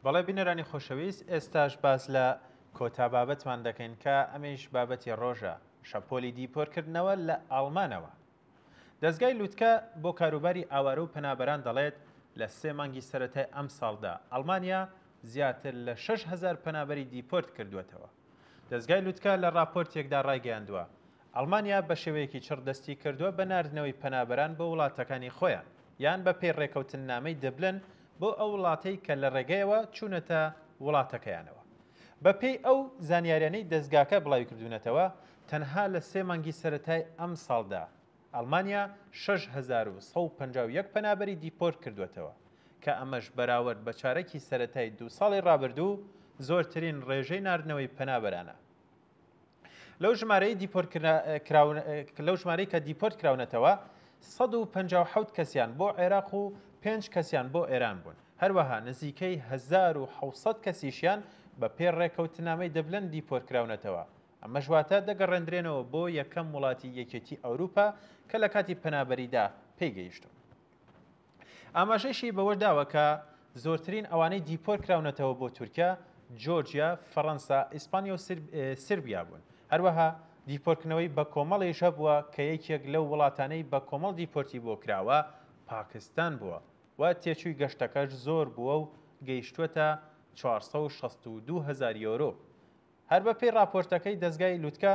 بەڵێ بینەرانی خۆشەویست ئێستاش باس لە کۆتا بابەتمان دەکەین کە ئەمەیش بابەتی ڕۆژە، شەپۆلی دیپۆرکردنەوە لە ئاڵمانەوە. دەزگای لوتکە بۆ کاروباری ئاوارە و پەنابەران دەڵێت، لە سێ مانگی سەرەتای ئەمساڵدا ئەڵمانیا زیاتر لە 6000 پەنابەری دیپۆرت کردووەتەوە. دەزگای لوتکە لە ڕاپۆرتێکدا ڕایگەیاندووە، ئەڵمانیا بە شێوەیەکی چڕ دەستی کردووە بە ناردنەوەی پەنابەران بۆ وڵاتەکانی خۆیان، یان بە پێی ڕێکەوتننامەی دبلن بۆ ئەو وڵاتەی کە لە ڕێگەیەوە چوونەتە وڵاتەکەیانەوە. بە پێی ئەو زانیاریانەی دەزگاکە بڵاویکردوونەتەوە، تەنها لە سێ مانگی سەرەتای ئەمساڵدا ئەڵمانیا 6151 پەنابەری دیپۆرت کردووەتەوە، کە ئەمەش بەراورد بە چارەکی سەرەتای دوو ساڵی ڕابردوو زۆرترین ڕێژەی ناردنەوەی پەنابەرانە. لەو ژمارەی لەو ژمارەی کە دیپۆرت کراونەتەوە 157 کەسیان بۆ عێراق و پێنج کەسیان بۆ ئێران بوون. هەروەها نزیکەی 1700 کەسیشیان بە پێ ڕێکەوتنامەی دبلن دیپۆرت کراونەتەوە. ئەمەش واتە دەگەڕێندرێنەوە بۆ یەکەم وڵاتی یەکێتی ئەوروپا کە لە کاتی پەنابەریدا پێی گەیشتوون. ئاماژەیشی بەوە داوە کە زۆرترین ئەوانەی دیپۆر کراونەتەوە بۆ تورکیا، جۆرجیا، فەڕەنسا، ئیسپانیا و سربیا بوون. هەروەها دیپۆرکردنەوەی بەکۆمەڵیش هەبووە کە یەکێک لەو وڵاتانەی بەکۆمەڵ دیپۆرتی بۆ کراوە پاکستان بووە و تێچووی گەشتەکەش زۆر بووە و گەیشتووەتە 462 هەزار یۆرۆ. هەر بەپێی ڕاپۆرتەکەی دەزگای لوتکە،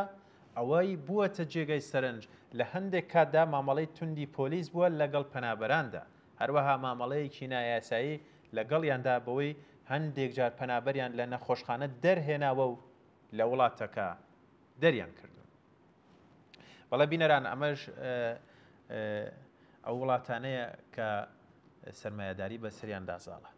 ئەوەی بووەتە جێگەی سەرنج لە هەندێک کاتدا مامەڵەی توندی پۆلیس بووە لەگەڵ پەنابەراندا، هەروەها مامەڵەیەکی نایاسایی لەگەڵیاندا بەوەی هەندێکجار پەنابەریان لە نەخۆشخانە دەرهێناوە و لە وڵاتەکە دەریان کردوون. بەڵێ بینەران ئەمەش ئەو وڵاتانەیە کە سەرمایەداری بەسەریاندا زاڵە.